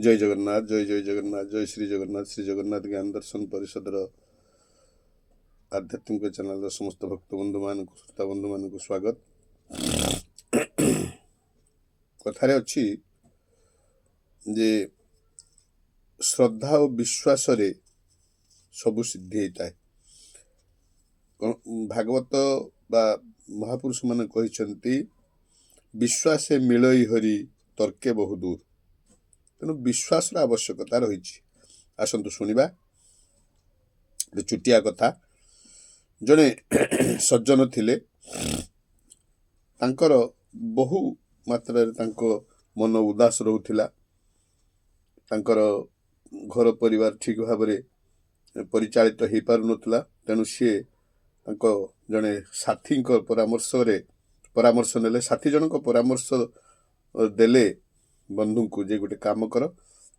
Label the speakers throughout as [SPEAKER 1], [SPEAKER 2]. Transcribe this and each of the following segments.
[SPEAKER 1] ଜୟ ଜଗନ୍ନାଥ, ଜୟ ଜୟ ଜଗନ୍ନାଥ, ଜୟ ଶ୍ରୀ ଜଗନ୍ନାଥ। ଶ୍ରୀ ଜଗନ୍ନାଥ ଜ୍ଞାନ ଦର୍ଶନ ପରିଷଦର ଆଧ୍ୟାତ୍ମିକ ଚ୍ୟାନେଲର ସମସ୍ତ ଭକ୍ତ ବନ୍ଧୁମାନଙ୍କୁ, ଶ୍ରୋତା ବନ୍ଧୁମାନଙ୍କୁ ସ୍ୱାଗତ। କଥାରେ ଅଛି ଯେ ଶ୍ରଦ୍ଧା ଓ ବିଶ୍ୱାସରେ ସବୁ ସିଦ୍ଧି ହେଇଥାଏ। ଭାଗବତ ବା ମହାପୁରୁଷମାନେ କହିଛନ୍ତି, ବିଶ୍ୱାସେ ମିଳଇ ହରି, ତର୍କେ ବହୁ ଦୂର। ତେଣୁ ବିଶ୍ୱାସର ଆବଶ୍ୟକତା ରହିଛି। ଆସନ୍ତୁ ଶୁଣିବା ଗୋଟେ ଛୋଟିଆ କଥା। ଜଣେ ସଜ୍ଜନ ଥିଲେ। ତାଙ୍କର ବହୁ ମାତ୍ରାରେ ତାଙ୍କ ମନ ଉଦାସ ରହୁଥିଲା। ତାଙ୍କର ଘର ପରିବାର ଠିକ ଭାବରେ ପରିଚାଳିତ ହେଇପାରୁନଥିଲା। ତେଣୁ ସିଏ ତାଙ୍କ ଜଣେ ସାଥୀଙ୍କ ପରାମର୍ଶ ନେଲେ। ସାଥୀ ଜଣଙ୍କ ପରାମର୍ଶ ଦେଲେ ବନ୍ଧୁଙ୍କୁ ଯେ ଗୋଟେ କାମ କର,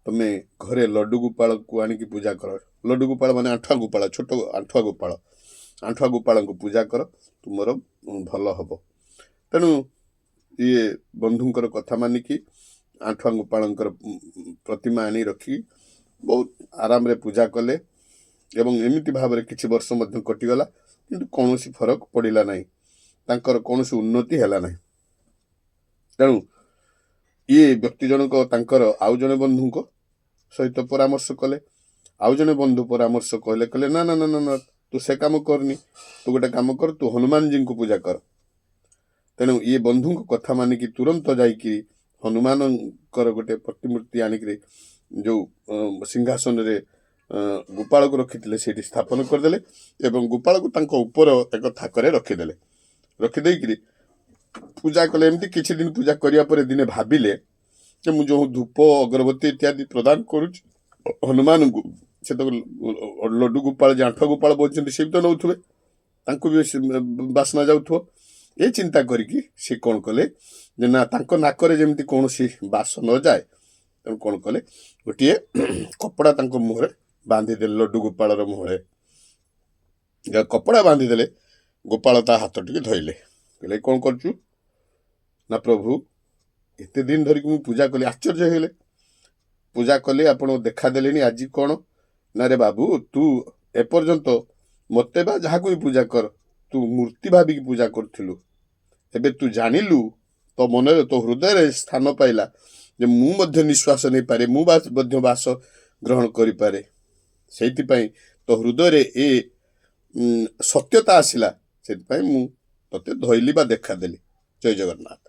[SPEAKER 1] ତମେ ଘରେ ଲଡୁ ଗୋପାଳକୁ ଆଣିକି ପୂଜା କର। ଲଡୁ ଗୋପାଳ ମାନେ ଆଣ୍ଠୁଆ ଗୋପାଳ, ଛୋଟ ଆଣ୍ଠୁଆ ଗୋପାଳ। ଆଣ୍ଠୁଆ ଗୋପାଳଙ୍କୁ ପୂଜା କର, ତୁମର ଭଲ ହବ। ତେଣୁ ଇଏ ବନ୍ଧୁଙ୍କର କଥା ମାନିକି ଆଣ୍ଠୁଆ ଗୋପାଳଙ୍କର ପ୍ରତିମା ଆଣି ରଖି ବହୁତ ଆରାମରେ ପୂଜା କଲେ ଏବଂ ଏମିତି ଭାବରେ କିଛି ବର୍ଷ ମଧ୍ୟ କଟିଗଲା, କିନ୍ତୁ କୌଣସି ଫରକ ପଡ଼ିଲା ନାହିଁ, ତାଙ୍କର କୌଣସି ଉନ୍ନତି ହେଲା ନାହିଁ। ତେଣୁ ଇଏ ବ୍ୟକ୍ତି ଜଣକ ତାଙ୍କର ଆଉ ଜଣେ ବନ୍ଧୁଙ୍କ ସହିତ ପରାମର୍ଶ କଲେ। ଆଉ ଜଣେ ବନ୍ଧୁ ପରାମର୍ଶ କହିଲେ, ନା ନା ନା ନା ନା, ତୁ ସେ କାମ କରନି, ତୁ ଗୋଟେ କାମ କର, ତୁ ହନୁମାନଜୀଙ୍କୁ ପୂଜା କର। ତେଣୁ ଇଏ ବନ୍ଧୁଙ୍କ କଥା ମାନିକି ତୁରନ୍ତ ଯାଇକି ହନୁମାନଙ୍କର ଗୋଟେ ପ୍ରତିମୂର୍ତ୍ତି ଆଣିକିରି ଯୋଉ ସିଂହାସନରେ ଗୋପାଳକୁ ରଖିଥିଲେ, ସେଇଠି ସ୍ଥାପନ କରିଦେଲେ ଏବଂ ଗୋପାଳକୁ ତାଙ୍କ ଉପର ଏକ ଥାକରେ ରଖିଦେଲେ। ରଖିଦେଇକିରି ପୂଜା କଲେ। ଏମିତି କିଛି ଦିନ ପୂଜା କରିବା ପରେ ଦିନେ ଭାବିଲେ ଯେ ମୁଁ ଯେଉଁ ଧୂପ, ଅଗରବତୀ ଇତ୍ୟାଦି ପ୍ରଦାନ କରୁଛି ହନୁମାନଙ୍କୁ, ସେ ତ ଲଡୁ ଗୋପାଳ ଯେ ଆଣ୍ଠୁଆ ଗୋପାଳ ବସିଛନ୍ତି, ସେ ବି ତ ନେଉଥିବେ, ତାଙ୍କୁ ବି ବାସ୍ନା ଯାଉଥିବ। ଏ ଚିନ୍ତା କରିକି ସେ କ'ଣ କଲେ ଯେ ନା, ତାଙ୍କ ନାକରେ ଯେମିତି କୌଣସି ବାସ ନ ଯାଏ, ତେଣୁ କ'ଣ କଲେ, ଗୋଟିଏ କପଡ଼ା ତାଙ୍କ ମୁହଁରେ ବାନ୍ଧିଦେଲେ। ଲଡୁ ଗୋପାଳର ମୁହଁରେ କପଡ଼ା ବାନ୍ଧିଦେଲେ। ଗୋପାଳ ତା ହାତ ଟିକେ ଧଇଲେ। କହିଲେ, କ'ଣ କରୁଛୁ? ନା ପ୍ରଭୁ, ଏତେ ଦିନ ଧରିକି ମୁଁ ପୂଜା କଲି। ଆଶ୍ଚର୍ଯ୍ୟ ହେଇଗଲେ। ପୂଜା କଲି, ଆପଣ ଦେଖା ଦେଲେନି, ଆଜି କ'ଣ? ନା ରେ ବାବୁ, ତୁ ଏପର୍ଯ୍ୟନ୍ତ ମୋତେ ବା ଯାହାକୁ ବି ପୂଜା କର, ତୁ ମୂର୍ତ୍ତି ଭାବିକି ପୂଜା କରୁଥିଲୁ। ଏବେ ତୁ ଜାଣିଲୁ, ତୋ ମନରେ, ତୋ ହୃଦୟରେ ସ୍ଥାନ ପାଇଲା ଯେ ମୁଁ ମଧ୍ୟ ନିଶ୍ୱାସ ନେଇପାରେ, ମୁଁ ବା ମଧ୍ୟ ବାସ ଗ୍ରହଣ କରିପାରେ। ସେଇଥିପାଇଁ ତୋ ହୃଦୟରେ ଏ ସତ୍ୟତା ଆସିଲା, ସେଥିପାଇଁ ମୁଁ ତୋତେ ଧଇଲି ବା ଦେଖାଦେଲି। ଜୟ ଜଗନ୍ନାଥ।